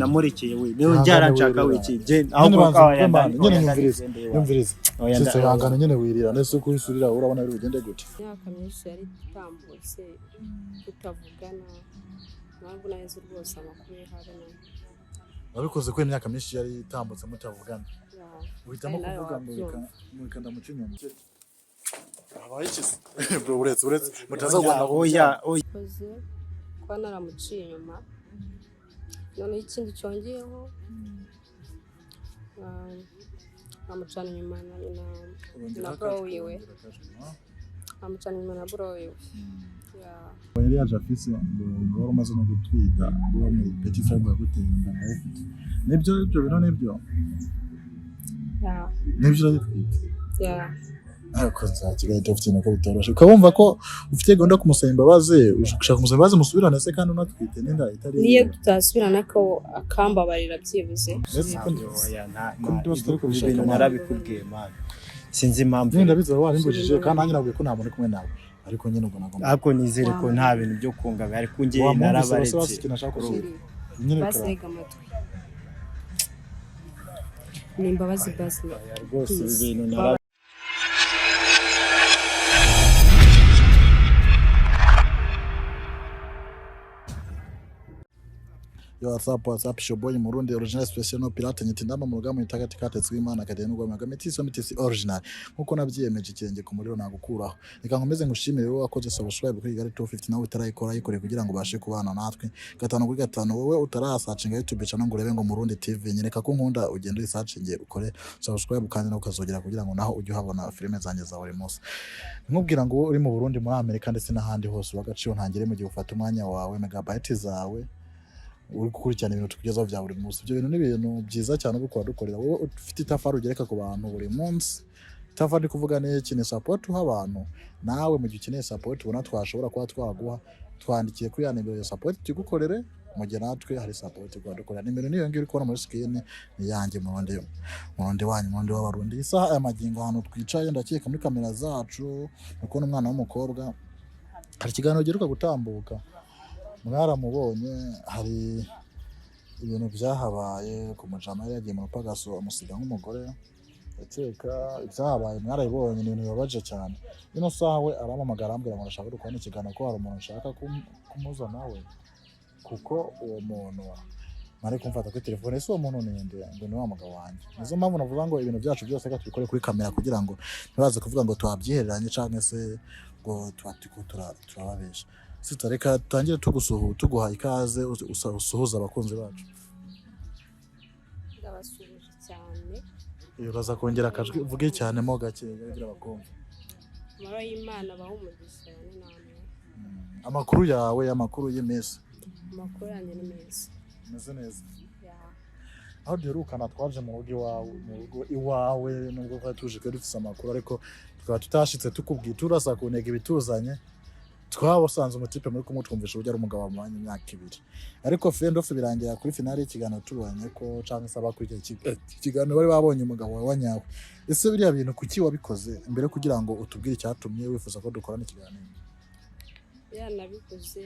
Namurekeye we niyo Ihangane byaranshaka wirira. wiki je Nyine ahubwo banza oya, wumve man, ndani- nyine oya, nyumvirize, ndani- oya, nyumvirize. oya, Sitse oya. ihangane nyine wirira, nese uko usurira urabona biri bugende gute? Imyaka myinshi yari itambutse tutavugana, ntabwo naheze rwose amakuru ye habe na Wabikoze ko imyaka myinshi yari itambutse mutavugana. Uhitamo Kandi nawe kuvuga ngo reka wabyumva. reka ndamuca inyuma. Habaye iki se? Bro, uretse mutaza Oya, guhana. oya, oya. Koze kuba naramuciye inyuma, noneho ikindi cyongeyeho, nkamucana inyuma na bro wiwe, nkamucana inyuma na bro wiwe. Yeah. Yari yaje afise ngo wari umaze no gutwita, ngo mu petit frère yaguteye inda arayifite. Nibyo ibyo bintu nibyo? Yeah. Nibyo urayitwite? Yeah. Ariko za Kigali dufite ibintu ko bitoroshe. Ukaba wumva ko ufite gahunda yo kumusaba imbabazi, ushaka kumusaba imbabazi musubirane se kandi unatwite n'inda itari Niyo tutasubirana ko akambabarira byibuze. Ndetse ko Oya, ko byose turi ibyo kubishaka, bintu man. narabikubwiye man, sinzi impamvu. Nyine ndabizi wari wabimbujije kandi nanjye nabwiye ko nta muntu uri kumwe nawe. Ariko nyine ubwo nagomba. Ariko nizere ko nta bintu byo kunga bari kungiye Wamwumvise bose narabaretse. basi ikintu ashaka kuvuga. Nyine bikora. Basirega amatwi. Ni imbabazi basi. Oya, rwose ibi Please. bintu nara Yo, what's up, what's up, your boy Murundi original special no pirate nyiti ndamba mu rugamba itagati katetswe Imana kadeye n'ugwa magamiti so mitisi original nkuko nabyiyemeje ikirenge ku muriro nagukuraho. Reka nkomeze ngushimire wowe wakoze subscribe kuri Kigali 250, nawe utarayikora yikore kugira ngo ubashe kubana natwe gatanu kuri gatanu. Wowe utarasacinga YouTube channel ngo urebe ngo Murundi TV, nyereka ko nkunda ugende uyisacinge ukore subscribe kandi nawe ukazogera kugira ngo naho ujye uhabona filime zanjye za buri munsi. Nkubwira ngo wowe uri mu Burundi, muri Amerika ndetse n'ahandi hose uba agaciro ntangire mu gihe ufata umwanya wawe, megabyte zawe, uri gukurikirana ibintu tukugezaho bya buri munsi. Ibyo bintu ni ibintu byiza cyane uba ukora dukorera wowe ufite itafari ugereka ku bantu buri munsi. Itafari ndi kuvuga ni iki? Ni support uha abantu. Nawe mu gihe ukeneye support ubona twashobora kuba twaguha, twandikiye kuri ya nimero ya support tugukorere. Mu gihe natwe hari support kuba dukorera, nimero niyo ngiyo uri kubona muri screen, ni iyanjye Murundi, Murundi wanyu, Murundi w'Abarundi. Isaha aya magingo ahantu twicaye ndakeka muri kamera zacu ni kubona umwana w'umukobwa. Hari ikiganiro giheruka gutambuka mwaramubonye, hari ibintu byahabaye ku mujama yari yagiye mu rupagaso amusiga nk'umugore. Ndakeka ibyahabaye mwarabibonye, ni ibintu bibabaje cyane. Ino saha we arampamagara arambwira ngo ndashaka dukorane ikiganiro ko hari umuntu nshaka kumuza nawe, kuko uwo muntu nari kumfata kuri telefone. Ese uwo muntu ni nde? Ngo ni wa mugabo wanjye. Nizo mpamvu navuga ngo ibintu byacu byose reka tubikore kuri kamera kugira ngo ntibaze kuvuga ngo twabyihereranye cyangwa se ngo tuba turiko turababesha. Sita, reka tutangire tuguha ikaze usuhuza abakunzi bacu. Ndabasuhuje cyane. Uraza kongera akajwi uvuge cyane mo gake kugira bakumve. Amahoro y'Imana abahe umugisha cyane namwe. Amakuru yawe, amakuru y'iminsi? Amakuru yanjye ni meza. Umeze neza? Yeah. Aho duherukana twaje mu rugo iwawe, mu rugo iwawe, nubwo twari tuje twari dufise amakuru ariko tukaba tutashitse tukubwiye turasa ku ntego ibituzanye. Twabasanze umutipe muri kumwe twumvisha uburyo ari umugabo wamubanye imyaka 2, ariko friend of birangira kuri finale y'ikiganiro tubonye ko canke se abakurikiye ikiganiro bari babonye umugabo wawe wa nyawe. Ese biriya bintu kuki wabikoze mbere kugira ngo utubwire icyatumye wifuza ko dukorana ikiganiro? Ya, nabikoze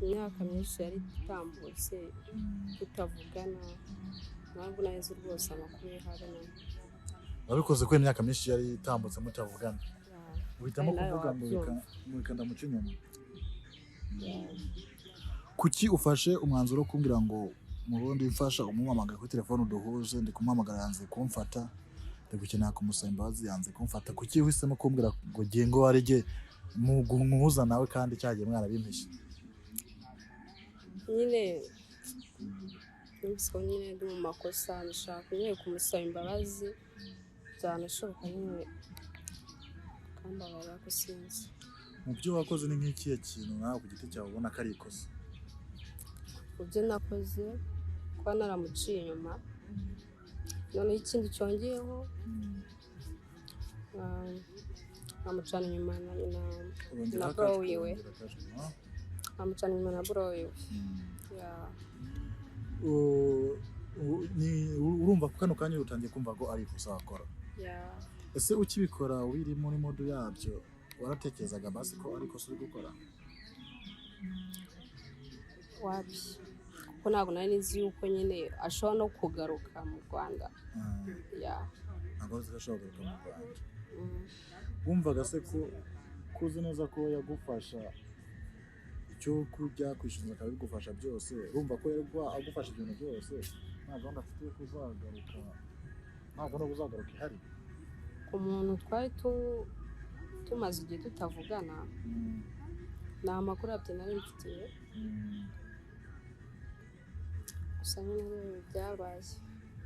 imyaka myinshi yari itambutse tutavugana, ntabwo naheze rwose amakuru ye habe na. Wabikoze ko imyaka myinshi yari itambutse mutavugana. Uhitamo Kandi nawe kuvuga ngo reka wabyumva. reka ndamuca inyuma. Kuki ufashe umwanzuro wo kumbwira ngo Murundi mfasha umuhamagara kuri telefone uduhuze? Ndi kumuhamagara yanze kumfata, ndi gukenera kumusaba imbabazi yanze kumfata. Kuki uhisemo kumbwira ngo ngiye ngo warige muhuza nawe kandi cyagiye mwarabimpishe? Nyine numvise ko nyine ndi mu makosa, ndashaka nyine kumusaba imbabazi, byanashoboka nyine akambabarira ko sinzi. Mu byo wakoze ni nk'ikihe kintu nawe ku giti cyawe ubona ko ari ikosa? Mu byo nakoze kuba naramuciye inyuma, noneho ikindi cyongeyeho, nkamucana inyuma na bro wiwe, nkamucana inyuma na bro wiwe. Yeah. Urumva ko kano kanya utangiye kumva ko ari ikosa wakora? Yeah. Ese ukibikora wiri muri modu yabyo waratekerezaga basi ko ari ikosa uri gukora? Wapi. Kuko ntabwo nari nzi yuko nyine ashobora no kugaruka mu Rwanda. Yeah. Ntabwo wari uzi ko ashobora kugaruka mu Rwanda? Mm. Wumvaga se ko uzi neza ko yagufasha icyo kurya, kwishyuza, akabigufasha byose, urumva ko yari kuba agufasha ibintu byose, nta gahunda afite yo kuzagaruka, nta gahunda yo kuzagaruka ihari? Ku muntu twari tumaze igihe tutavugana, nta makuru yabyo nari mfitiye. Gusa nyine byabaye.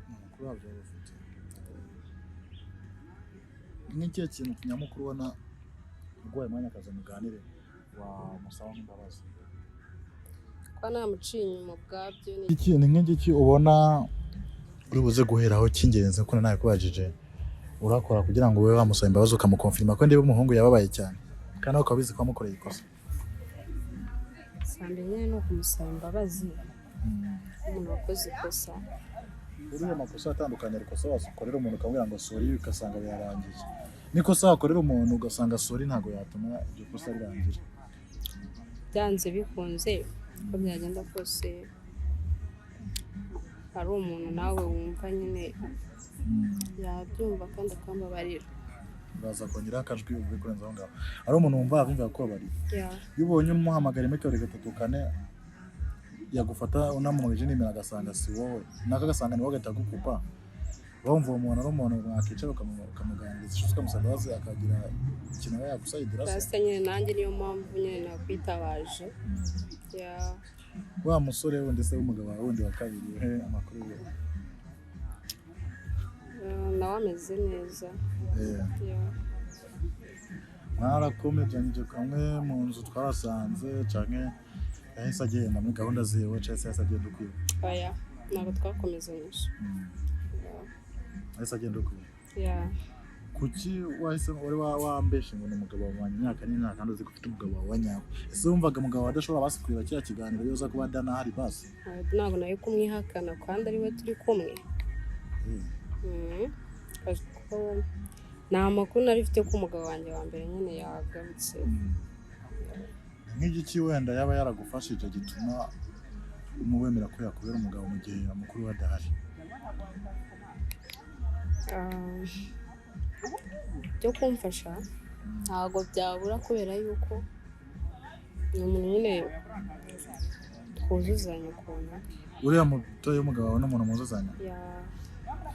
Nta makuru yabyo wari ufite. Ni ikihe kintu nyamukuru ubona uguhaye umwanya akaza muganire wamusaba nk'imbabazi? Kuba namuciye inyuma ubwabyo ni Iki ni nk'igiki ubona uri buze guheraho cy'ingenzi, kuko nabikubajije, urakora kugira ngo ube wamusaba imbabazi, ukamukonfirima ko niba umuhungu yababaye cyane kandi nawe ukaba ubizi ko wamukoreye ikosa? Mbere nyine ni ukumusaba imbabazi nk'umuntu wakoze ikosa. Uriya makosa atandukanye, hari ikosa wakorera umuntu ukamubwira ngo sorry, ugasanga birarangiye, n'ikosa wakorera umuntu ugasanga sorry ntabwo yatuma iryo kosa rirangira. Byanze bikunze, uko byagenda kose, hari umuntu nawe wumva nyine yabyumva kandi akambabarira. Uraza kongeraho akajwi uvuge kurenza aho ngaho. Ari umuntu wumva yabyumva kubabarira? Yeah. Iyo ubonye umuhamagara rimwe, kabiri, gatatu, kane, yagufata unamuhamagaje nimero agasanga si wowe, nako agasanga ni wowe, agahita agukupa, wumva uwo muntu ari umuntu mwakicara ukamuganiriza inshuti, ukamusaba imbabazi, akagira ikintu aba yagusayidira se? Rasta nyine, nanjye niyo mpamvu nyine nakwitabaje. Yeah. Wa musore wundi se, w'umugabo wawe wundi wa kabiri, he amakuru ye? Nawe ameze neza. Yeah. Mwarakomezanyije kamwe mu nzu twabasanze, canke yahise agenda muri gahunda ziwe, canke se yahise agenda ukwiwe? Oya, ntabwo twakomezanyije. Yeah. Yahise agenda ukwiwe? Yeah. Kuki wahise wari wambeshe ngo ni umugabo wawe imyaka n'imyaka, kandi uzi ko ufite umugabo wawe wa nyawe? Ese wumvaga umugabo wawe adashobora basi kureba kiriya kiganiro iyo uza kuba adanahari basi? Ntabwo nari kumwihakana kandi ari we turi kumwe. Kuko nta makuru nari mfite ko umugabo wanjye wa mbere nyine yagarutse. Nk'igiki wenda yaba yaragufashije gituma umuwemera ko yakubera umugabo mu gihe mukuru we adahari? Ah, byo kumfasha ntabwo byabura, kubera yuko ni umuntu nyine twuzuzanya ukuntu. Uriya mutoya w'umugabo wawe n'umuntu muzuzanya? Ya.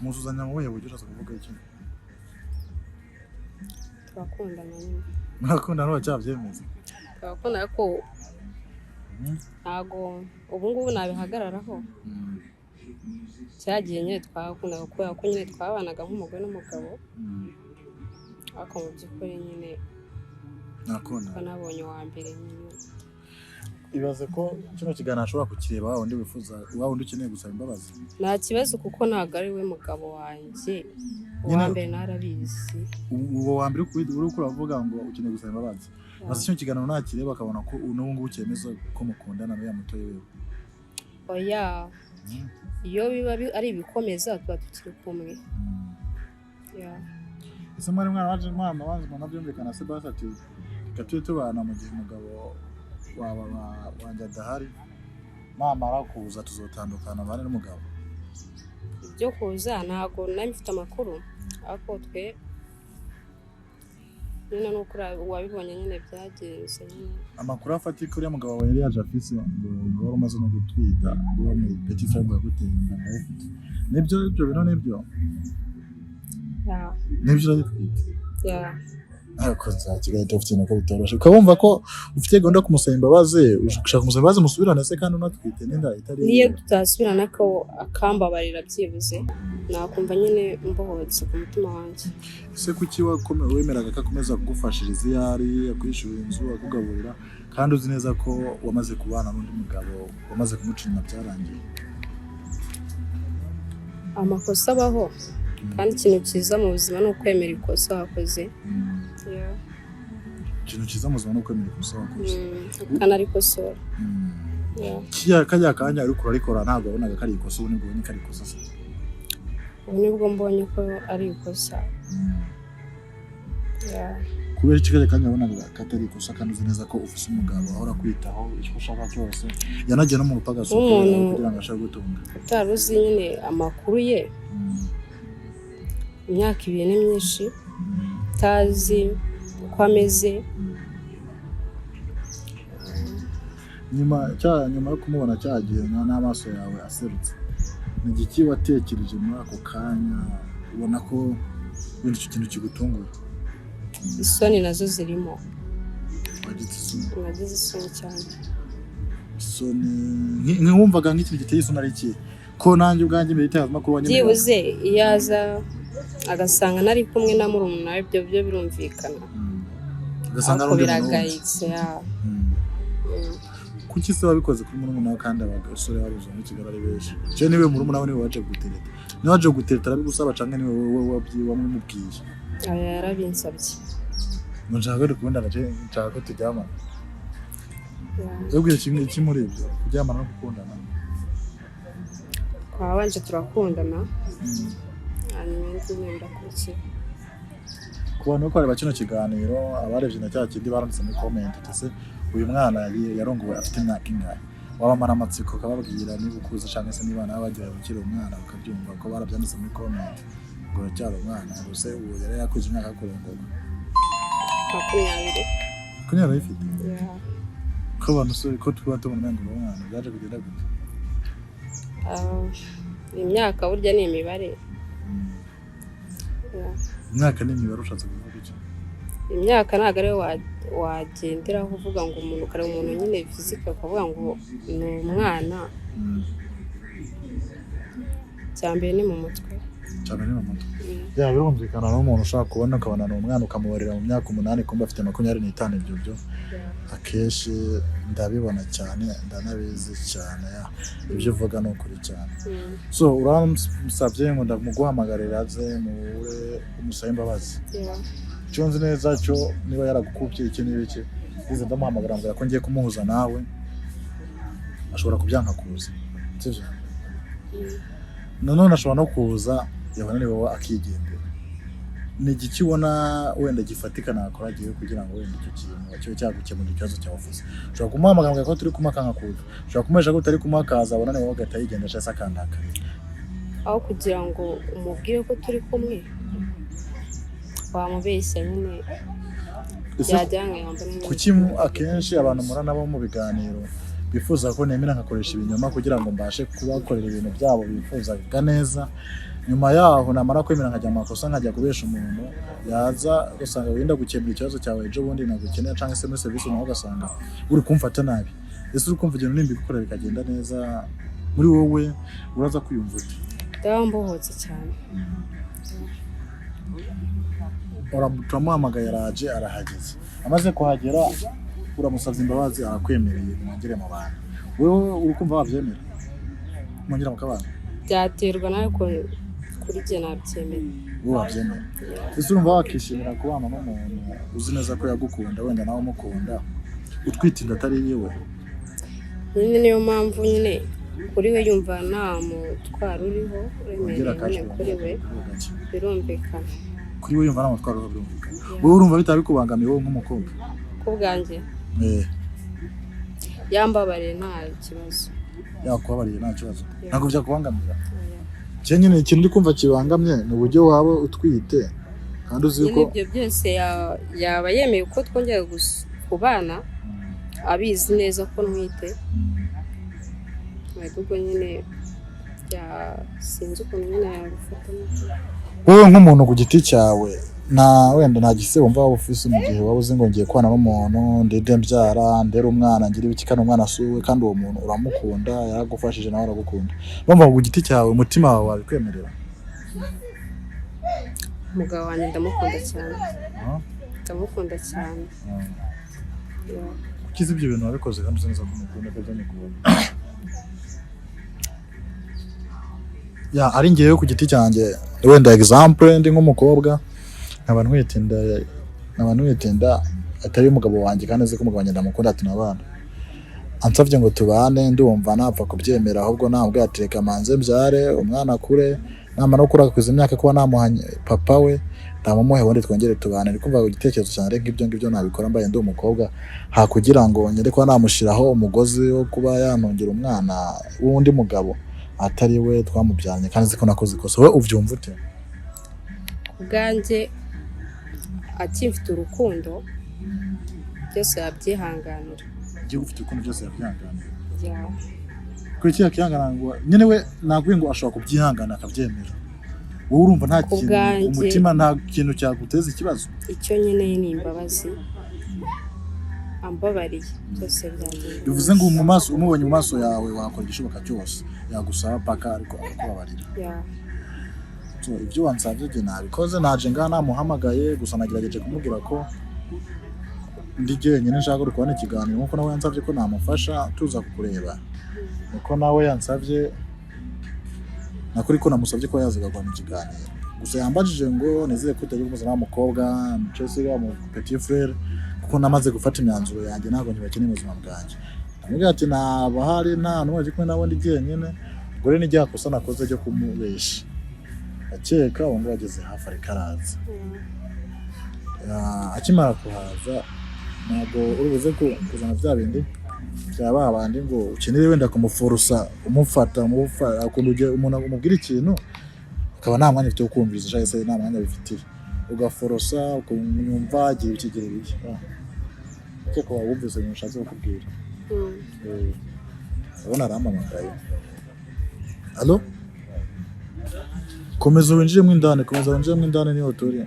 Muzuzanya mu buhe buryo? Ushatse kuvuga iki? Turakundana nyine. Murakundana, uracyabyemeza? Turakundana ariko ntabwo ubu ngubu nabihagararaho. Cyagiye nyine twakundaga kubera ko nyine twabanaga nk'umugore n'umugabo, ariko mu by'ukuri nyine Murakundana. ko nabonye uwa mbere nyine. Ibaze ko kino kiganiro ashobora kukireba wa wundi wifuza, wa wundi ukeneye gusaba imbabazi. Nta kibazo, kuko ntabwo ari we mugabo wanjye uwa mbere, narabizi. Uwo wa mbere uri uravuga ngo ukeneye gusaba imbabazi, maze kino kiganiro nakireba akabona ko n'ubu ngubu cyemeza ko mukundana n'uriya mutoya wewe. Oya, iyo biba ari ibikomeza tuba tukiri kumwe. Yeah. Ese mwari mwarabaje mwana munabyumvikana se basi, ati reka tujye tubana mu gihe umugabo wawe wanjye adahari, namara kuza tuzotandukana abane n'umugabo? Ibyo kuza ntabwo nari mfite amakuru, ariko twe nyine ni uko wabibonye nyine byagenze nyine. Amakuru afatika uriya mugabo wawe yari yaje afise, ngo wari umaze no gutwita, ngo uwo mu petit frère ngo yaguteye inda ndayifite, nibyo ibyo bintu nibyo? Yeah. Nibyo, urayitwite? Yeah. Ariko za Kigali ufite ibintu ko bitoroshe, ukaba wumva ko ufite gahunda yo kumusaba imbabazi, ushaka kumusaba imbabazi musubirane se kandi unatwite n'inda itari Niyo tutasubirana ko akambabarira byibuze, nakumva nyine mbohotse ku mutima wanjye. Ese kuki wemeraga ko akomeza kugufashiriza iyo ari akwishyurira inzu, akugaburira, kandi uzi neza ko wamaze kubana n'undi mugabo, wamaze kumuca inyuma, byarangiye? Amakosa abaho, kandi ikintu cyiza mu buzima ni ukwemera ikosa wakoze. Yeah. Ikintu cyiza mu buzima ni ukwemera ikosa wakoze. Ukanarikosora. Yeah. Kiriya kajya kanya ariko urarikora, ntabwo wabonaga ko ari ikosa, ubu nibwo ubonye ko ari ikosa se? Ubu nibwo mbonye ko ari ikosa. Yeah. Kubera iki kajya kanya wabonaga katari ikosa, kandi uzi neza ko ufise umugabo ahora kwitaho icyo ushaka cyose, yanagiye no mu rupagaso Nk'umuntu- kugira ngo ashake gutunga? Utari uzi nyine amakuru ye, imyaka 2 ni myinshi, utazi uko ameze. Nyuma yo kumubona cya gihe n'amaso yawe aserutse, ni igiki watekereje muri ako kanya ubona ko wenda icyo kintu kigutunguye? Isoni nazo zirimo. Wagize isoni? Nagize isoni cyane. Isoni ntiwumvaga nk'ikintu giteye isoni ari ikihe, ko nanjye ubwanjye imbere y'itangazamakuru wanyemerera? Byibuze iyo aza agasanga nari kumwe na murumuna we, ibyo byo birumvikana. Ugasanga Ariko ari undi muntu wundi. biragayitse ya. Kuki se wabikoze kuri murumuna we, kandi abasore babuze muri Kigali ari benshi? Je niwe murumuna we niwe waje gutereta? Niwe waje gutereta arabigusaba, canke niwe wowe wamubwiye? Aya, yarabinsabye. Ngo nshaka ko dukundana, je nshaka ko turyamana? Yabwiye kimwe iki muri ibyo, kuryamana no gukundana? Twabanje turakundana, hanyuma indi nyine birakurikira. Ku bantu bariko bareba kino kiganiro, abarebye na cya kindi baranditse muri comment ati: "Ese uyu mwana yarongowe afite imyaka ingahe?" Wabamara amatsiko ukababwira niba ukuze, cyangwa se niba nawe bagira ukiri umwana, bakabyumva ko barabyanditse muri comment ngo uracyari umwana. Ubuse ubu yari yakuze imyaka yo kurongorwa? 20. 20 ayifite? Yeah. Ko abantu se ko tuba tubona umengo uri umwana, byaje kugenda gute? Ah, imyaka burya ni imibare. Yeah. Imyaka ni imibare, ushatse kuvuga iki? Imyaka ntabwo ariyo wagenderaho uvuga ngo umuntu, ukareba umuntu nyine physique ukavuga ngo ni umwana. Icya mbere ni mu mutwe. Cyane, ni mu mutwe. Ya, birumvikana, n'umuntu ushobora kubona ukabona ni umwana, ukamubarira mu myaka 8, kumva afite 25. Ibyo byo akenshi ndabibona cyane, ndanabizi cyane. Ya, ibyo uvuga ni ukuri cyane. So uramusabye ngo ndamuguhamagarira aze muhure, umusabe imbabazi? Yeah. Icyo nzi neza cyo, niba yaragukubye iki n'ibiki, yize ndamuhamagara ambwira ko ngiye kumuhuza nawe, ashobora kubyanka kuza, sibyo? Nanone ashobora no kuza yabona ni wowe akigendera. Ni igiki ubona wenda gifatika nakora agiye kugira ngo wenda icyo kintu kibe cyagukemura ikibazo cyawe uvuze? Ushobora kumuhamagara ambwira ko turi kumwe akanga kuza, ushobora kumuhesha ko utari kumwe akaza, abona ni wowe agahita yigendera cyangwa se akandakarira. Aho kugira ngo umubwire ko turi kumwe, wamubeshya nyine. Ese Byajyanye yambara neza. kuki akenshi abantu mura nabo mu biganiro bifuza ko nemera nkakoresha ibinyoma kugira ngo mbashe kubakorera ibintu byabo bifuzaga neza, nyuma yaho namara kwemera nkajya mu makosa, nkajya kubesha umuntu, yaza ugasanga wenda gukemura ikibazo cyawe ejo bundi nagukenera cyangwa se muri serivisi runaka ugasanga uri kumfata nabi? Ese uri kumva ibintu nimbikora bikagenda neza, muri wowe uraza kwiyumva ute? Ndaba mbohotse cyane. Turamuhamagaye, araje, arahageze. Amaze kuhagera uramusabye imbabazi, arakwemereye, mwongere mu bantu. Wowe uri kumva wabyemera mwongera mukabana? Byaterwa nawe, ko kuri jye nabyemera. Wowe wabyemera? Ese urumva wakishimira kubana n'umuntu uzi neza ko yagukunda, wenda nawe umukunda, utwite inda atari iyiwe? Nyine niyo mpamvu nyine kuri we yumva nta mutwaro uriho uremereye. Wongera Nyine kuri we gake. birumvikana. Kuri we yumva nta mutwaro uriho, birumvikana. Wowe urumva bitaba bikubangamiye, wowe nk'umukobwa? Ku bwanjye, Eh. yambabariye nta kibazo. Yakubabariye nta kibazo, ntabwo byakubangamira? Oya. Cyo nyine ikintu ndi kumva kibangamye ni uburyo waba utwite kandi uzi Nyine ko ibyo byose yaba yemeye ko twongera kubana abizi neza ko ntwite. Ariko ubwo nyine sinzi ukuntu nyine yabifatamo. Wowe nk'umuntu ku giti cyawe, nta wenda nta gisebo wumva waba ufise mu gihe waba uzi ngo ngiye kubana n'umuntu, ndende mbyara, ndere umwana, ngira ibiki, kandi umwana si uwe, kandi uwo muntu uramukunda, yaragufashije, nawe aragukunda, bumva ku giti cyawe umutima wawe wabikwemerera? Umugabo wanjye ndamukunda cyane. Ah? Ndamukunda cyane. Yeah. Kuki uzi ibyo bintu wabikoze kandi uzi neza ko umukunda, ko byamukunda? Ya, ari ngewe ku giti cyanjye, wenda example, ndi nk'umukobwa nkaba ntwite inda atari umugabo wanjye, kandi azi ko umugabo wanjye ndamukunda, tunabana, ansabye ngo tubane, ndumva napfa kubyemera. Ahubwo ntabwo yatereka manze mbyare umwana akure. Namara gukura agakwiza imyaka kuba namuha papa we, ndamumuhe, ubundi twongere tubane. Ndi kumva igitekerezo cyanjye nk'ibyo ngibyo nabikora mbaye ndi umukobwa, ha kugira ngo ngere kuba namushyiraho umugozi wo kuba yantungira umwana w'undi mugabo atari we twamubyaranye, kandi nzi ko nakoze ikosa. Wowe ubyumva ute? Ku bwanjye, akimfite urukundo, byose yabyihanganira. Igihugu ufite urukundo, byose yabyihanganira. Yeah. Kuri kiriya kihangana ngo nyine we ntabwo ngo ashobora kubyihangana akabyemera, wowe urumva nta Ku kintu bwanjye- umutima nta kintu cyaguteza ikibazo? Icyo nkeneye ni imbabazi. Ambabariye, byose byagenda. Bivuze ngo mu maso, umubonye mu maso yawe, wakora igishoboka cyose yagusaba paka, ariko akakubabarira. Yeah. So, ibyo wansabye njye nabikoze, naje ngaha namuhamagaye, gusa nagerageje kumubwira ko ndi jyenyine, nshaka kubona ikiganiro nkuko nawe yansabye ko namufasha tuza kukureba, niko nawe yansabye nakuri ko namusabye ko yaza agakora ikiganiro. Gusa yambajije ngo nizere ko utajya kumuzana wa mukobwa Chelsea wa mu petit frère, kuko namaze gufata imyanzuro yanjye, ntabwo ntibakeneye mu buzima bwanjye. Ndamubwira ati ntabahari, nta n'umwe ari kumwe nawe, ndi jyenyine. Ubwo rero ni rya kosa nakoze ryo kumubesha, akeka ubu ngubu ageze hafi, ariko araza. Akimara kuhaza, ntabwo uri buze kuzana bya bindi bya ba bandi ngo ukenere wenda kumufurusa, umufata ukuntu umuntu umubwira ikintu akaba nta mwanya afite wo kumviriza, cyangwa se nta mwanya abifitiye, ugaforosa ukumwumva agira ikigero bike. Akeka waba wumvise ibintu ushatse kukubwira. Urabona arampamagaye. Allo, komeza winjiremo indani, komeza winjiremo indani, niho turi.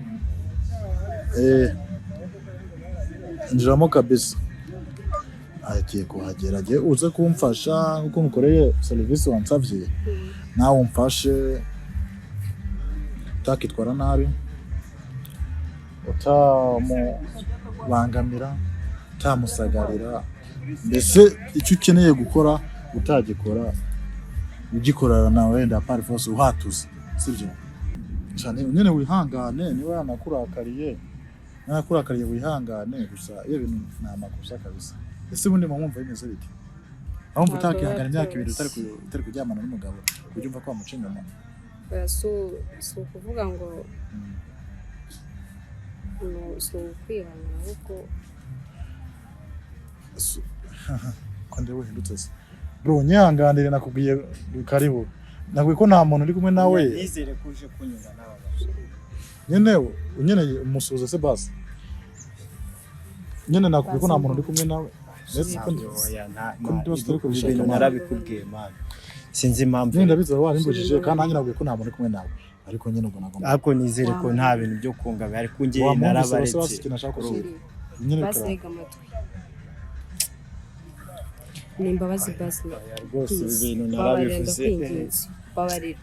Injiramo kabisa. Agiye kuhagera, agiye uze kumfasha nkuko mukoreye serivisi wansabye, nawe umfashe utakitwara nabi, utamubangamira, utamusagarira, mbese icyo ukeneye gukora utagikora, ugikorana nawe wenda par force uhatuza, sibyo cyane nyine. Wihangane, niba yanakurakariye, yanakurakariye, wihangane. Gusa iyo bintu ni amakosa kabisa. Ese ubundi mwumva bimeze bite? Aho Ntabwo utakihangana biba imyaka 2 byoroshye. Utari kuryamana n'umugabo, ujya umva ko wamuca inyuma? Oya, si ukuvuga ngo si ukwihangana, ahubwo Ko ndeba uhindutse se bro? Nyihanganire, nakubwiye karibu, nakubwiye ko nta muntu uri kumwe nawe. Nizere ko uje kunyura n'aba bantu. Nyine nyine umusuhuza se basi. Nyine nakubwiye ko nta muntu uri kumwe nawe. Ndetse ko Ntabyo, oya, ko byose turi ibi kubishaka, bintu man. narabikubwiye man, sinzi impamvu. Nyine ndabizi waba wabimbujije, kandi nanjye nakubwiye ko nta muntu uri kumwe nawe, ariko nyine ubwo nagomba Ariko nizere ko nta bintu byo kunga bihari, ko njye Wamwumvise bose narabaretse. basi ikintu ashaka kuvuga nyine bikara Basi amatwi, ni imbabazi basi. Oya, rwose ibi Please, bintu babarira, narabivuze. ndakwinginze, babarira.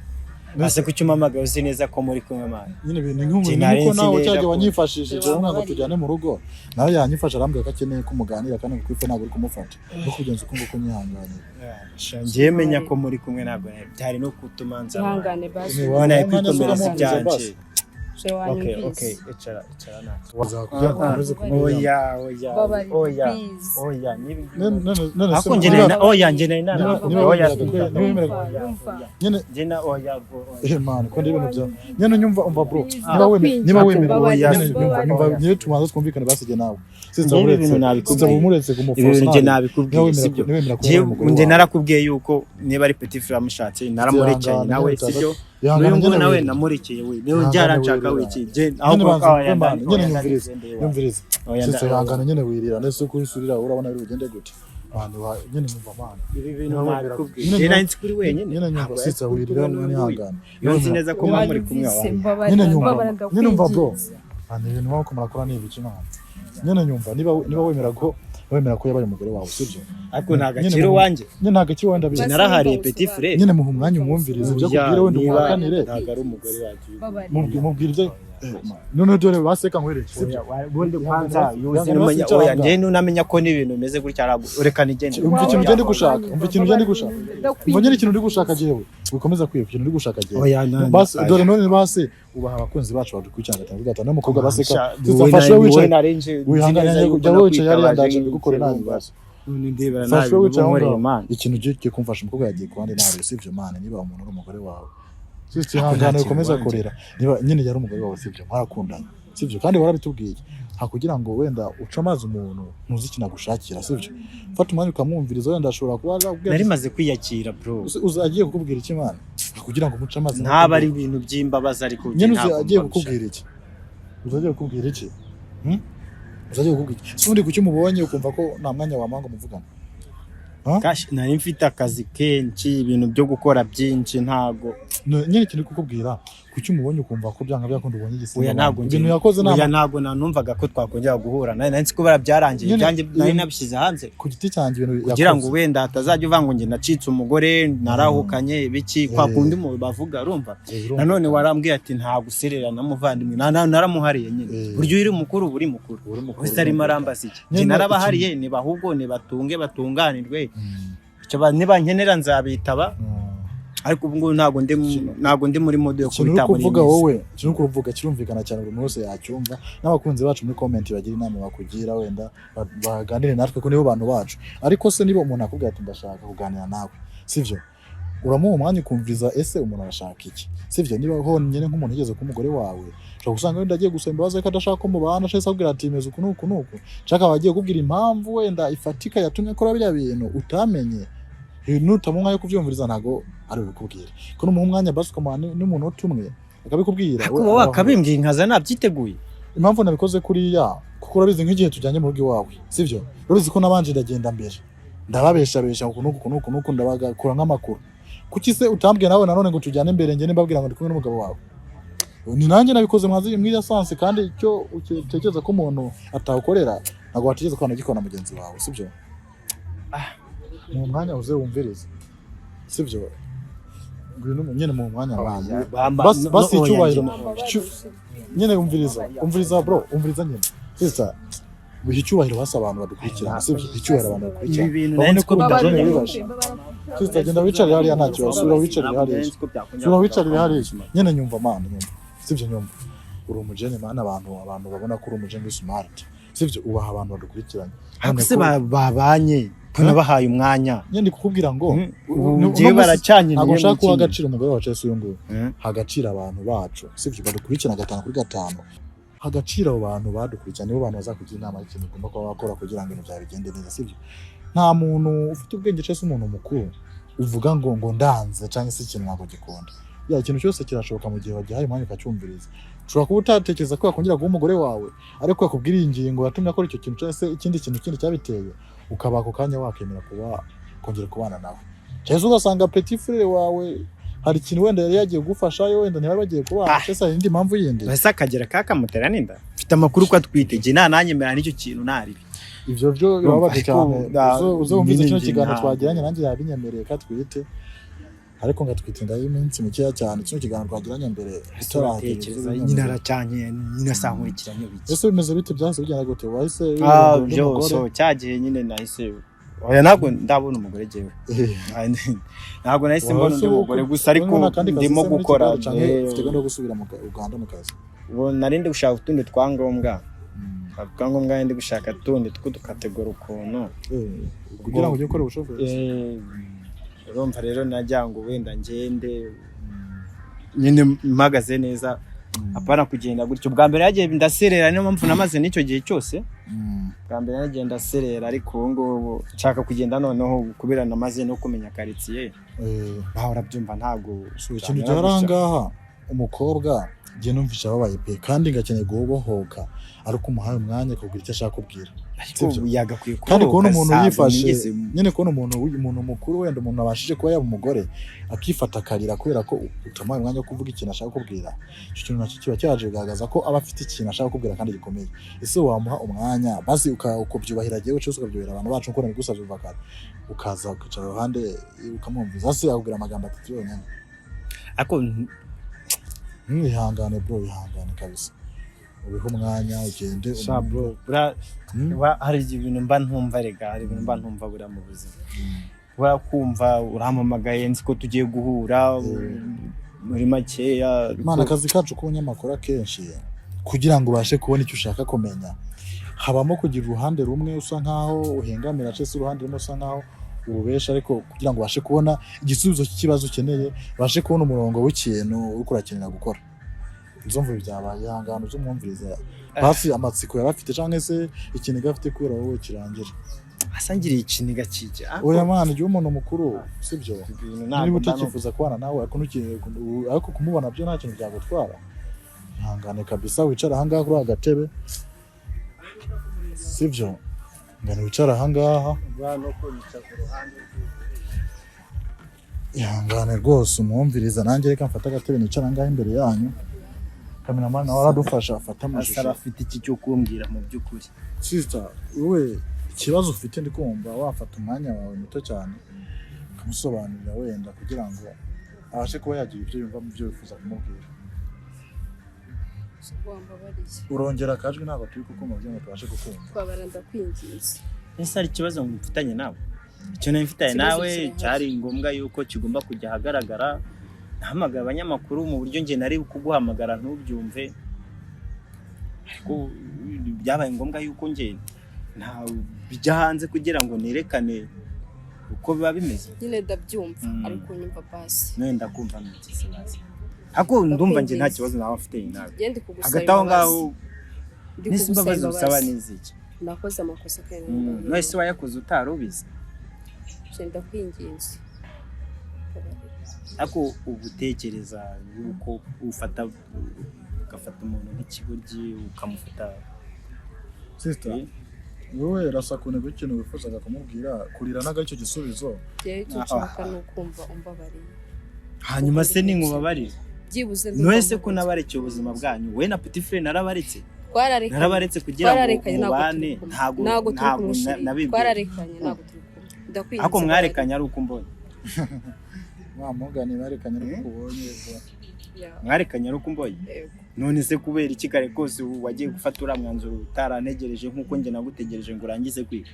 Ase kuki umpamagaye uzi neza ko muri kumwe man? Nyine ibintu nk'ubu Njye nari niko nzi nawe neza cyagiye wanyifashishije umwana ngo tujyane mu rugo, nawe yanyifasha, arambwira ko akeneye ko muganira, kandi ngo kwife ntabwo uri kumufata no kugenza uko nguko, nyihanganira. Njyewe menya ko muri kumwe, ntabwo byari no gutuma nza. Ihangane basi. Ni None Wa- kwikomereza umwanya ibyanjye. basi. Je, Okay, wanyumvise. okay, icara, icara ntacyo. Waza kugira ngo ukomeze kumubwira. Oya, oya. Babarira, Oya. please. Oya, niba None se ariko njye niba- nari oya, njye nari niba oya. wemeraga Yumva, yumva. Nyine Njye na oya, oya. Eh man, ko ndi ibintu bya nyine nyumva, umva bro, Please, niba wemera, niba wemera, Babarira, nyine nyumva, nyumva, babarira. niyo tubanza twumvikane basige nawe sister. Njye ibi Uretse bintu nabikubwiye. sister, umuretse Ibi kumuforce. bintu njye Niba nabikubwiye, wemera sibyo? niba wemera ko Njye yabaye umugore njye wawe. narakubwiye yuko niba ari petit frère amushatse, naramurekeye Ihangane, nawe, nyine sibyo? Ihangane, N'uyu nguyu nyine nawe wirira. namurekeye we niwe Ihangane, byaranshaka wirira. wiki njye Nyine ahubwo banza oya, wumve man, nyine oya, nyumvirize, nyumvirize. Oya, Sister, ihangane nyine wirira, ndetse uko usurira urabona biri bugende gute man, nyine nyumva man. Ibi bintu Niba wemera- nabikubwiye, nyine njye nyumva- nari nzi kuri wenyine. Nyine nyumva Ntabwo sister, yari wirira, kumwe n'uyu nguyu. ihangane. Iyo nzi neza ko muba muri kumwe Wanyumvise, wawe. mbabarira, Nyine nyumva, mbabarira, nyine umva bro. ndakwinginze. Man, ibintu muba murakora ni ibiki man? Nyine nyumva, niba wemera ko yabaye umugore wawe, sibyo? Ariko nta Nyine gaciro wanjye. Nyine nta gaciro wenda Njye bizi. narahariye petit frère. Nyine muha umwanya umwumvirize ibyo Oya, akubwira, wenda niba umuhakanire. ntabwo ari umugore wacu. Babarira. Mubwira ibyo noneho dore baseka nkwereke, sibyo? Oya, ubundi kwanza Ihangane, yuzi numenya basi, oya, icara. njye nunamenya ko n'ibintu bimeze gutya, reka nigende. Umva ikintu ugenda gushaka, umva ikintu ugenda gushaka, umva nyine ikintu uri gushaka jewe, wikomeza kwiba ikintu uri gushaka jewe. Oya, nta- Basi dore none basi ubaha abakunzi bacu badukurikirana gatanu kuri gatanu n'umukobwa baseka. Sha, Sister, wowe fasha wicaye. wowe narenje nzi Wihangane, neza yuko jya wicaye hariya, nakwitabaje ndaje mbigukore nta nk'ikirunga. bibazo. None ndebera Fasha nabi wicaye aho nkoreye ngaho. man. Ikintu ugiye kumfasha, umukobwa yagiye ku bandi nabi, sibyo man? Niba umuntu ari umugore wawe, Sister, Ariko nta ihangane kintu ukomeza wanjye. kurira. Niba nyine yari umugore wawe, sibyo, mwarakundanye, sibyo, kandi warabitubwiye. Nta kugira ngo wenda uce amazi umuntu ntuzi ikintu agushakira, sibyo? Fata umwanya ukamwumviriza, wenda ashobora kuba arakubwira Nari ati, maze kwiyakira, bro. Agiye kukubwira iki, man? Kugira ngo umuce amazi. Ntaba ari ibintu by'imbabazi, ariko Nyine uzi ntabwo agiye mba kukubwira iki? Uzi agiye kukubwira iki? Hmm? Uzi agiye kukubwira iki? Si ubundi kuki umubonye ukumva ko nta mwanya wamuha ngo muvugane? Kashi, nari mfite akazi kenshi, ibintu byo gukora byinshi, ntago Nyine ikintu kukubwira, kuki umubonye ukumva ko byanga byakunda ubonye igisimba? Oya, ntabwo Ibintu yakoze oya, nta ntabwo nanumvaga ko twakongera guhura. Nari nzi ko byarangiye. Nyine Ibyanjye nari nabishyize hanze. Ku giti cyanjye, ibintu Kugira ngo yakoze. wenda hatazajya uvuga ngo njye nacitse umugore, narahukanye, ibiki, kwa kundi mu bavuga, urumva. Birumvikana. Nanone warambwiye ati nta guserera na muvandimwe, naramuhariye nyine. Buryo uri mukuru uba uri mukuru. Uri mukuru, Wese arimo arambaza iki? Nyine Njye narabahariye, niba ahubwo nibatunge batunganirwe. Icyo nibankenera nzabitaba. Ariko ubu ngubu ntabwo ndi muri mode yo Ikintu uri kubita muri iyi kuvuga minsi. wowe, ikintu uri kuvuga kirumvikana cyane, buri muntu wese yacyumva, n'abakunzi bacu muri comment bagira inama bakugira, wenda baganire natwe ko nibo bantu bacu. Ariko se niba umuntu akubwira ati ndashaka kuganira nawe, sivyo, uramuha umwanya ukumviza ese umuntu arashaka iki, sivyo? Niba honyine nk'umuntu ugeze ku mugore wawe, ushobora gusanga wenda agiye gusaba imbabazi ariko adashaka ko mubana, ashaka akubwira ati meze uku n'uku n'uku, nshaka aba agiye kukubwira impamvu wenda ifatika yatumye akora biriya bintu utamenye. Nutamuha umwanya wo kubyumviriza, ntabwo ari bubikubwire. Ko numuha umwanya basi ukamuha n'umunota umwe akabikubwira. Ariko wowe wakabimbwiye nkaza nabyiteguye. Impamvu nabikoze kuriya, kuko urabizi nk'igihe tujyanye mu rugo iwawe, sibyo, urabizi ko nabanje ndagenda mbere ndababeshabesha uku n'uku n'uku n'uku, ndabagakura nk'amakuru. Kuki se utambwiye nawe nanone ngo tujyane mbere, ngende mbabwira ngo ndi kumwe n'umugabo wawe? Ni nanjye nabikoze mwazi mwiriya sansi, kandi icyo utekereza ko umuntu atawukorera ntabwo watekereza ko wanagikora na mugenzi wawe, sibyo? Mu mwanya uze wumvirize, sibyo? Ngwino nyine mu mwanya wawe. Basi icyubahiro nyine, umviriza, umviriza bro, umviriza nyine. Sister, biha icyubahiro basi abantu badukurikirana, sibyo? Icyubahiro abantu badukurikirana Ibi bintu babone nari nzi ko ko bitajyanye bitazongera. bibasha. Sister, genda wicarire hariya, nta kibazo, sura wicarire hariya, sura wicarire hariya. Nyine nyumva, man, nyumva, sibyo? Nyumva, uri umujene, man, abantu babona ko uri umujene uri smart, sibyo? Ubaha abantu badukurikiranye. Ariko se babanye ko nabahaye umwanya? Nyine ndi kukubwira ngo Ubu uno njyewe munsi baracanyeneye. Ntabwo nshaka Mu guha kindi. agaciro umugore wacu ese uyu nguyu. Ha agaciro abantu bacu, sibyo, badukurikirana 5 kuri 5. Ha agaciro abo bantu badukurikirana, nibo bantu bazakugira inama y'ikintu ugomba kuba wakora kugira ngo ibintu byawe bigende neza, sibyo? Nta muntu ufite ubwenge cyangwa se umuntu mukuru uvuga ngo ndanze cyangwa se ikintu ntabwo gikunda. Ya, ikintu cyose kirashoboka mu gihe wagihaye umwanya ukacyumviriza. Ushobora kuba utatekereza ko yakongera guha umugore wawe, ariko yakubwira iyi ngingo yatumye akora icyo kintu cyangwa se ikindi kintu kindi cyabiteye, ukaba ako kanya wakemera kuba kongera kubana nawe. Cyangwa se ugasanga petit frère wawe hari ikintu wenda yari yagiye gufashayo, wenda ntibari bagiye kubana, cyangwa se hari indi mpamvu yindi. Ese akagera kakamutera n'inda? Mfite amakuru ko atwite, njye nta nanyemera n'icyo kintu ntaribi. Ibyo byo birababaje Ariko, cyane. Uze wumvize nyine kino njye kiganiro twagiranye, nanjye yabinyemereye ko atwite, ariko ngatwite inda y'iminsi mikeya cyane. Kino kiganiro twagiranye mbere utarahagera. Uratekereza nyine aracanye nyine asankurikiranye biki? Ese bimeze bite? Byahise bigenda gute? Wahise Ah, wirondora undi byose mugore? cyagihe nyine nahise, oya, ntabwo ndabona umugore jyewe. Ntabwo nahise mbona undi mugore gusa, ariko Urabona akandi kazi ndimo se muri gukora. Kigali, canke ufite gahunda yo gusubira mu Uganda mu kazi? Ubu nari ndi gushaka utundi twangombwa, twangombwa ndi gushaka tundi tw'udukategori ukuntu. Kugira ngo ujye gukora ubushoferi? Urumva rero najya ngo wenda ngende nyine mpagaze neza, apana kugenda gutyo. Bwa mbere yagiye ndaserera, niyo mpamvu namaze n'icyo gihe cyose. Bwa mbere nagiye ndaserera, ariko ubu ngubu nshaka kugenda noneho kubera namaze no kumenya karitsiye. Nawe urabyumva, ntabwo So, ikintu byamera gihari aha gutya. ngaha, umukobwa njye numvise ababaye pe, kandi ngakeneye gubohoka, ariko umuhaye umwanya akakubwira icyo ashaka kubwira. Ariko Sibyo. yagakwiye Kandi kubona kubohoka umuntu saa yifashe nigeze- nyine, kubona umuntu mukuru, wenda umuntu abashije kuba yaba umugore, akifata akarira kubera ko utamuhaye umwanya wo kuvuga ikintu ashaka kubwira, icyo kintu nacyo kiba cyaje kugaragaza ko aba afite ikintu ashaka kubwira kandi gikomeye. Ese wamuha umwanya basi ukabyubahira jyewe cyose, ukabyubahira abantu bacu nkuko nabigusabye kuva kare, ukaza ukicara iruhande ukamwumviza, se akubwira amagambo atatu yonyine? Ariko Ihangane bro, ihangane kabisa, ubihe umwanya ugende. Sha bro, buriya hari ibintu mba ntumva rega, hari ibintu mba ntumva buriya mu buzima. Buriya kumva urampamagaye nzi ko tugiye guhura muri makeya, ariko- Mana, akazi kacu k'ubunyamakuru akenshi kugira ngo ubashe kubona icyo ushaka kumenya, habamo kugira uruhande rumwe usa nkaho uhengamira, cyangwa se uruhande rumwe usa nkaho Ububesha, ariko kugira ngo ubashe kubona igisubizo cy'ikibazo ukeneye, ubashe kubona umurongo w'ikintu uriko urakenera gukora. Uzumva byabaye, ihangane uzumwumviriza basi amatsiko yari afite cyangwa se ikiniga afite kubera wowe kirangira. Asangiriye ikiniga kijya. Oya mwana, igihe umuntu mukuru, sibyo? Ibintu Niba ntabwo mba utakifuza kubana nawe, ariko ariko kumubona byo nta kintu byagutwara. Ihangane kabisa, wicara ahangaha kuri aka gatebe, sibyo? Ngana wicara ahangaha. No kunyica ku ruhande. Ihangane rwose umwumviriza. Nanjye reka mfate agatebe nicara ahangaha imbere yanyu. Cameraman nawe aradufasha afate amashusho. Asara afite iki cyo kumbwira mu by'ukuri? Sister, wowe ikibazo ufite, ndi kumva wafata umwanya wawe muto cyane ukamusobanurira, wenda kugira ngo abashe kuba yagira ibyo yumva mu byo wifuza kumubwira. Wambabariye. Urongera akajwi, ntabwo turi kukumva kugira ngo tubashe kukumva. Twabara, ndakwinginze. Ese hari ikibazo mfitanye nawe? Icyo nari mfitanye Ikibazo nawe kirahari. cyari ngombwa yuko kigomba kujya ahagaragara. Nahamagaye abanyamakuru mu buryo njye nari kuguhamagara ntubyumve, ariko byabaye ngombwa yuko njye nta bijya hanze kugira ngo nerekane uko biba bimeze. Nyine ndabyumva, ariko nyumva basi. None ndakumva ntugize bazi, ariko ndumva njye nta kibazo nawe mfitanye nawe. Njye ndi kugusaba Hagati aho ngaho imbabazi. Ndi n'isi kugusaba imbabazi usaba imbabazi. n'iziki? Nakoze amakosa kandi None se wayakoze utari ubizi? Njye ndakwinginze. Ariko uba utekereza yuko ufata ugafata umuntu nk'ikigoryi, ukamufata? Sister, wowe rasa ku ntego y'ikintu wifuzaga kumubwira. Kurira ntabwo aricyo gisubizo. Njyewe icyo nshaka ni ukumva umbabariye. Hanyuma se ninkubabarire? Byibuze None se ko nabarekeye ubuzima bwanyu, we na petit frère, narabaretse. Twararekanye. Narabaretse kugira ngo Twararekanye, ntabwo mubane. turi kumwe. Ntabwo Ntabwo turi ntabwo kumwe, chéri. nabibwiye. Twararekanye, ntabwo turi kumwe, ndakwinginze. Ariko mwarekanye ari uko umbonye? Wa mugani, barekanye ariko ubonye ubwo. Yeah, Mwarekanye ari uko umbonye? Yego. None se kubera iki kare kose ubu wagiye gufata uriya mwanzuro utarantegereje nk'uko njye nagutegereje ngo urangize kwiga,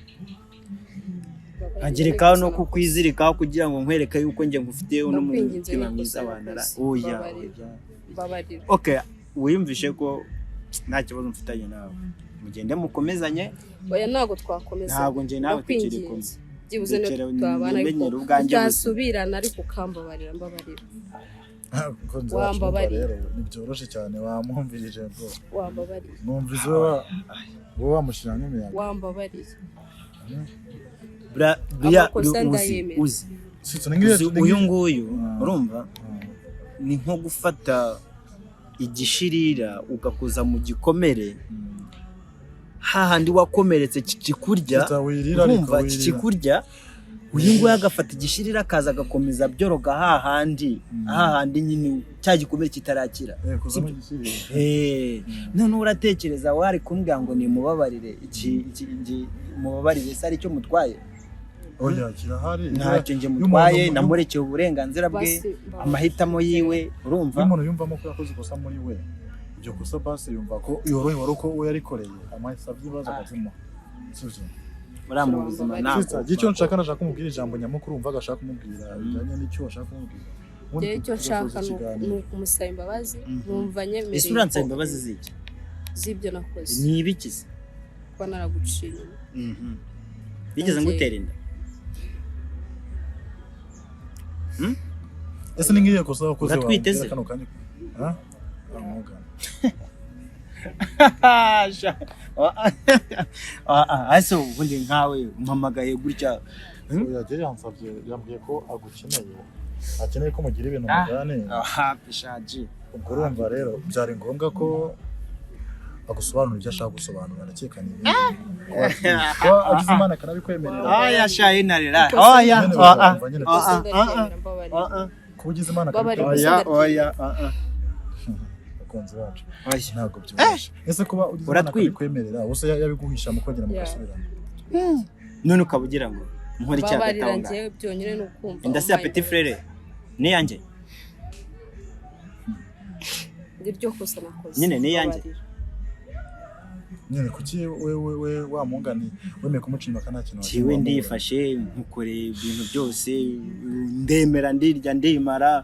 nkagerekaho no kukwizirikaho kugira ngo nkwereke yuko njye ngufitiyeho no mu Ndakwinginze, mutima nikosa mwiza wanara? nakoze. Oya. Mbabarira. Oya. Mbabarira. Okay, wiyumvishe ko nta kibazo mfitanye nawe, mugende mukomezanye. Oya, ntabwo twakomeza. Ntabwo njye nawe tukiri kumwe. Ndakwinginze, byibuze niyo Ndekera tutabana, ariko nimenyere ubwanjye buzima. tutasubirana, ariko ukambabarira, mbabarira. Abakunzi bacu, Wambabariye. rero ntibyoroshye cyane, wamwumvirije bro. Wambabariye. Numvise wowe wamushyira nk'imiyaga. Wambabariye. Buriya Amakosa uzi ndayemera. uzi Sister, ni uzi uyu nguyu, urumva, ni nko gufata igishirira ugakoza mu gikomere hahandi wakomeretse kikikurya. Sister, wirira ariko. Urumva? Wirira. Kikikurya. Uyu nguyu agafata igishirira, akaza agakomeza byoroga hahandi, hahandi nyine cya gikomere kitarakira. Eh, kuzamo igishirira. Eh, noneho uratekereza wari kumbwira ngo nimubabarire iki mubabarire se aricyo mutwaye? Oya, kirahari. Ntacyo njye Iyo mutwaye. Namurekeye uburenganzira bwe, Basi, mbabarira. amahitamo yiwe, urumva? Iyo umuntu yumvamo ko yakoze ikosa muri we, iryo kosa basi yumva ko yorohewe ari uko we yarikoreye, amusabye ibibazo akazimuha, sibyo? Uriya mu buzima ntabwo Sister, icyo nshaka, ndashaka kumubwira ijambo nyamukuru wumva agashaka kumubwira bijyanye n'icyo washaka kumubwira. Ubundi Njyewe icyo tugasoza nshaka ikiganiro. ni ukumusaba imbabazi, numva nyemereye Ese uransaba ko- imbabazi z'iki? Z'ibyo nakoze. Ni ibiki se? Kuba naraguciye inyuma. Nigeze ngutera inda? Ese ni nk'iyo kosa wakoze Uratwite wamubwira se? kano kanya? Ha? Amugana. Sha- ese ubundi nkawe umpamagaye gutya? Oya, yagiye yansabye, yambwiye ko agukeneye, akeneye ko mugira ibintu muganira. Aha pishaji. Ubwo urumva rero byari ngombwa ko agusobanurira ibyo ashaka gusobanura. Ndakeka ni ibindi kuba agize Imana akanabikwemerera. Oya sha, inarira. Ikosa Oya. Nyine ah, uzakumva nyine. ah, Ikosa ah, ndaryemera, mbabarira. Kuba ugize Imana Mbabarira. akabikwemerera. Oya, oya, ah, ah. Abakunzi bacu, Oya. ntabwo byoroshye. Ese kuba ugize Imana Uratwite? akabikwemerera, ubuse yabiguhisha mukongera mugasubirana? None ukaba ugira ngo nkore icyaha? Mbabarira. Hagati aho ngaho. Njyewe byonyine ni ukumva Inda se ya umpaye petit frère ni iyanjye? Niryo kosa nakoze. Nyine ni iyanjye. Mbabarira. Nyine kuki we wa mungani wemeye kumuca inyuma kandi nta kintu Kiwe wamubura? ndifashe, nkukoreye ibintu byose, ndemera, ndirya, ndimara,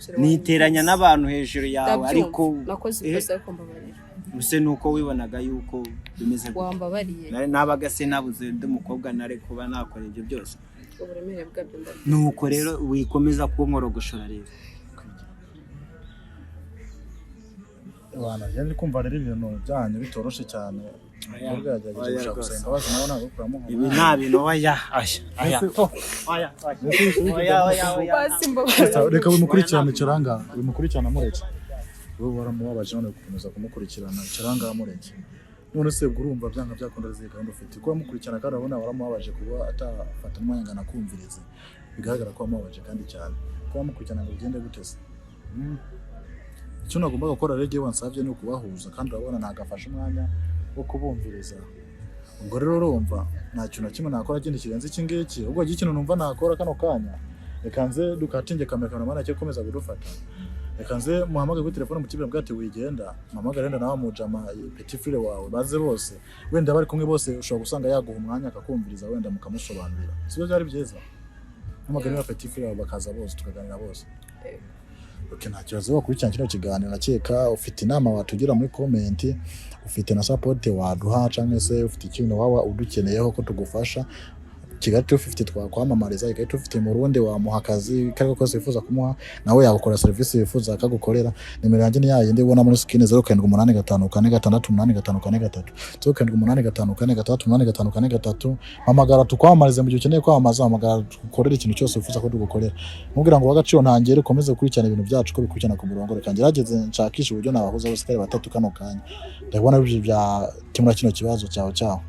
Chéri, Niteranya wanjye. n'abantu hejuru yawe. Ndabyumva. Ariko Nakoze ikosa, ariko mbabarira. Ubuse nuko wibonaga yuko bimeze gutya. Wambabariye. Nabaga se nabuze undi mukobwa nari kuba nakora ibyo byose? Uburemere bwabyo ndabyumva. Nuko rero wikomeza kunkorogoshora rero. Bana, njye ndi kumva rero ibintu byanyu bitoroshe cyane. Oya, Umukobwa yagerageje oya gushaka rwose. gusaba imbabazi, nawe ntabwo kuramuha. Ibi nta bintu, oya, oya, oya, oya, oya, oya, oya. Basi mbabarira. Reka wimukurikirane, icara ngaha, wimukurikirana, mureke. Wowe waramubabaje, none gukomeza kumukurikirana, icara ngaha mureke. None se ubwo urumva byanga byakunda ari izihe gahunda ufite kuba wamukurikirana, kandi urabona waramubabaje kuba atafata umwanya ngo anakumvirize? Bigaragara ko wamubabaje kandi cyane. Kuba wamukurikirana ngo bigende gute se? Icyo nagombaga gukora rero igihe wansabye ni ukubahuza, kandi urabona ntabwo afashe umwanya wo kubumviriza. Ubwo rero urumva nta kintu na kimwe nakora kindi kirenze iki ngiki. Ubwo ikintu numva nakora kano kanya, reka nze dukatinge kamera, kameramani agiye gukomeza kudufata. Reka nze muhamagare kuri telefone mutibwira mbwira ati wigenda, muhamagare wenda nawe mujama petit frère wawe, baze bose. Wenda bari kumwe bose ushobora gusanga yaguha umwanya akakumviriza, wenda mukamusobanurira. Sibyo byari byiza? Muhamagare na petit frère wawe bakaza bose, tukaganira bose. Okay, nta kibazo. Wakurikirana kino kiganiro, nakeka ufite inama watugira muri comment, ufite na support waduha, cyangwa se ufite ikintu waba udukeneyeho ko tugufasha. Kigali 250 twakwamamariza, Kigali 250 mu Rundi wamuha akazi kariko kose wifuza kumuha, nawe yagukora serivisi wifuza akagukorera. Nimero yanjye ni yayindi ubona muri screen: 0785468543, 0785468543. Hamagara tukwamamarize mu gihe ukeneye kwamamaza, hamagara tugukorere ikintu cyose wifuza ko tugukorera. Mubwira ngo w'agaciro ntangere ukomeze gukurikirana ibintu byacu ko bikurikirana ku murongo. Reka ngerageze nshakishe uburyo nabahuza bose ko ari batatu kano kanya. Ndabona ibyo byakemura kino kibazo cyawe cyawe.